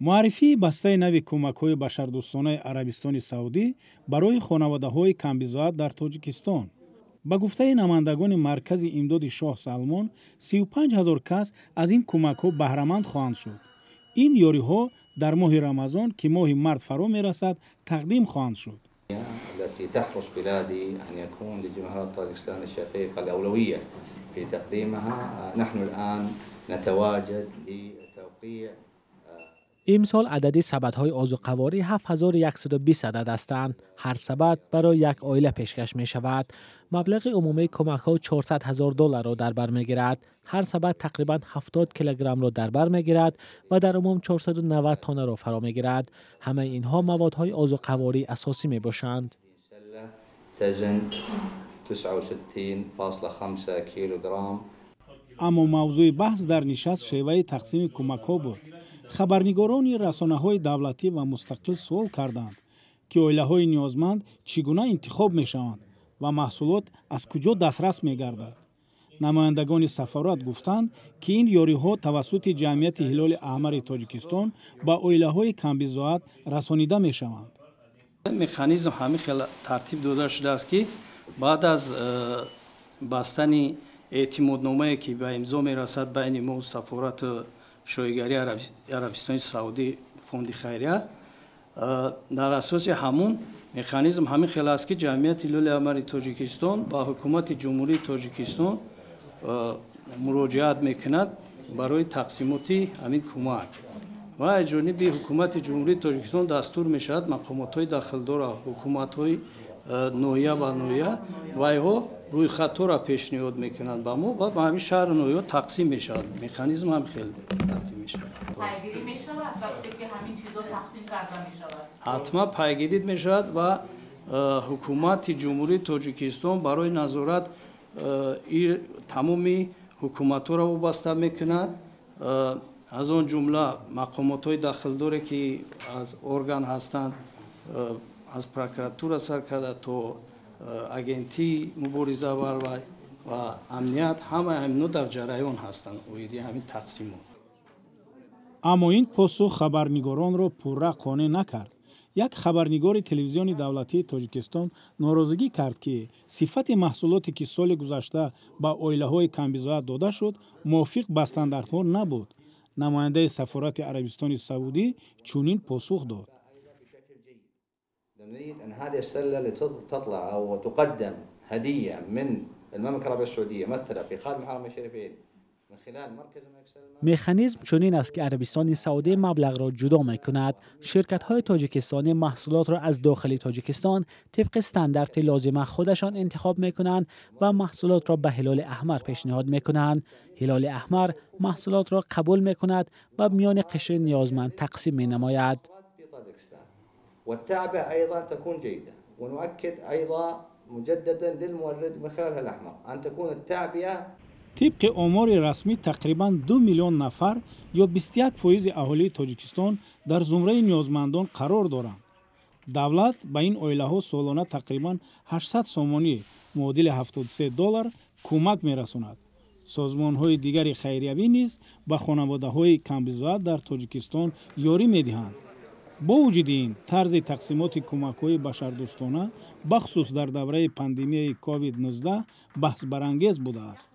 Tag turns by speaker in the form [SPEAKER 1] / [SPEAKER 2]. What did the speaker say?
[SPEAKER 1] Муаррифии бастаи нави кӯмакҳои башардӯстонаи Арабистони Саудӣ барои хонаводаҳои камбизоат дар Тоҷикистон. Ба гуфтаи намояндагони маркази имдоди Шоҳ Салмон, 35 ҳазор кас аз ин кӯмакҳо баҳраманд хоҳанд шуд. Ин ёриҳо дар моҳи Рамазон, ки моҳи март фаро мерасад, тақдим хоҳанд шуд.
[SPEAKER 2] التي تحرص بلادي أن يكون لجمهورية طاجكستان الشقيقة الأولوية في تقديمها. نحن الآن نتواجد لتوقيع.
[SPEAKER 3] Имсол адади сабадҳои озуқаворӣ 7120 адад ҳастанд. Ҳар сабад барои як оила пешкаш мешавад. Маблағи умумии кӯмакҳо 400 ҳазор долларро дар бар мегирад. Ҳар сабад тақрибан 70 килограммро дар бар мегирад ва дар умум 490 тоннаро фаро мегирад. Ҳамаи инҳо маводҳои озуқавории асосӣ мебошанд.
[SPEAKER 2] تزن 69.5 كيلوغرام.
[SPEAKER 1] Аммо мавзӯи баҳс дар нишаст шеваи тақсими кӯмакҳо буд. Хабарнигорони расонаҳои давлатӣ ва мустақил суол карданд, ки оилаҳои ниёзманд чӣ гуна интихоб мешаванд ва маҳсулот аз куҷо дастрас мегардад. Намояндагони сафорат гуфтанд, ки ин ёриҳо тавассути Ҷамъияти Ҳилоли Аҳмари Тоҷикистон ба оилаҳои камбизоат расонида мешаванд.
[SPEAKER 4] Механизм ҳамин хел тартиб дода шудааст, ки баъд аз бастани эътимодномае, ки ба имзо мерасад байни мо, сафорату шоҳигарии Арабистони Саудӣ, фонди хайрия, дар асоси ҳамун механизм ҳамин хел аст, ки Ҷамъияти Ҳилоли Аҳмари Тоҷикистон ба ҳукумати Ҷумҳурии Тоҷикистон муроҷиат мекунад барои тақсимоти ҳамин кӯмак ва аз ҷониби ҳукумати Ҷумҳурии Тоҷикистон дастур мешавад мақомотҳои дахлдора, ҳукуматҳои ноҳия ба ноҳия, вайҳо рӯйхатҳоро пешниҳод мекунанд ба мо ва ба ҳамин шаҳру ноҳияҳо тақсим мешавад. Механизм ҳам хел тартиб мешавад.
[SPEAKER 5] Пайгирӣ мешавад, вақте ки ҳамин чизо тақсим карда мешавад?
[SPEAKER 4] Ҳатман пайгирӣ мешавад ва ҳукумати Ҷумҳурии Тоҷикистон барои назорат тамоми ҳукуматҳоро вобаста мекунад, аз он ҷумла мақомотҳои дахлдоре, ки аз орган ҳастанд, аз прокуратура сар карда то агентии мубориза бар вай ва амният, ҳамаи ҳамино дар ҷараён ҳастанд оиди ҳамин тақсимот.
[SPEAKER 1] Аммо ин посух хабарнигоронро пурра қонеъ накард. Як хабарнигори телевизиони давлатии Тоҷикистон норозигӣ кард, ки сифати маҳсулоте, ки соли гузашта ба оилаҳои камбизоат дода шуд, мувофиқ ба стандартҳо набуд. Намояндаи сафорати Арабистони Саудӣ чунин посух дод:
[SPEAKER 2] نريد أن هذه السلة تطلع أو تقدم هدية من المملكة العربية السعودية ممثلة في خادم الحرمين الشريفين من خلال مركز الملك سلمان.
[SPEAKER 3] Механизм чунин аст, ки Арабистони Саудӣ маблағро ҷудо мекунад. Ширкатҳои тоҷикистонӣ маҳсулотро аз дохили Тоҷикистон тибқи стандарти лозима худашон интихоб мекунанд ва маҳсулотро ба Ҳилоли Аҳмар пешниҳод мекунанд. Ҳилоли Аҳмар маҳсулотро қабул мекунад ва миёни қишри ниёзманд тақсим менамояд.
[SPEAKER 2] في طاجكستان والتعبئة أيضا تكون جيدة، ونؤكد أيضا مجددا للمورد من خلال الأحمر أن تكون التعبئة
[SPEAKER 1] Тибқи омори расмӣ, тақрибан 2 миллион нафар ё 21 фоизи аҳолии Тоҷикистон дар зумраи ниёзмандон қарор доранд. Давлат ба ин оилаҳо солона тақрибан 800 сомонӣ, муодили 73 доллар, кӯмак мерасонад. Созмонҳои дигари хайриявӣ низ ба хонаводаҳои камбизоат дар Тоҷикистон ёрӣ медиҳанд. Бо вуҷуди ин, тарзи тақсимоти кӯмакҳои башардӯстона, бахусус дар давраи пандемияи COVID-19, баҳсбарангез будааст.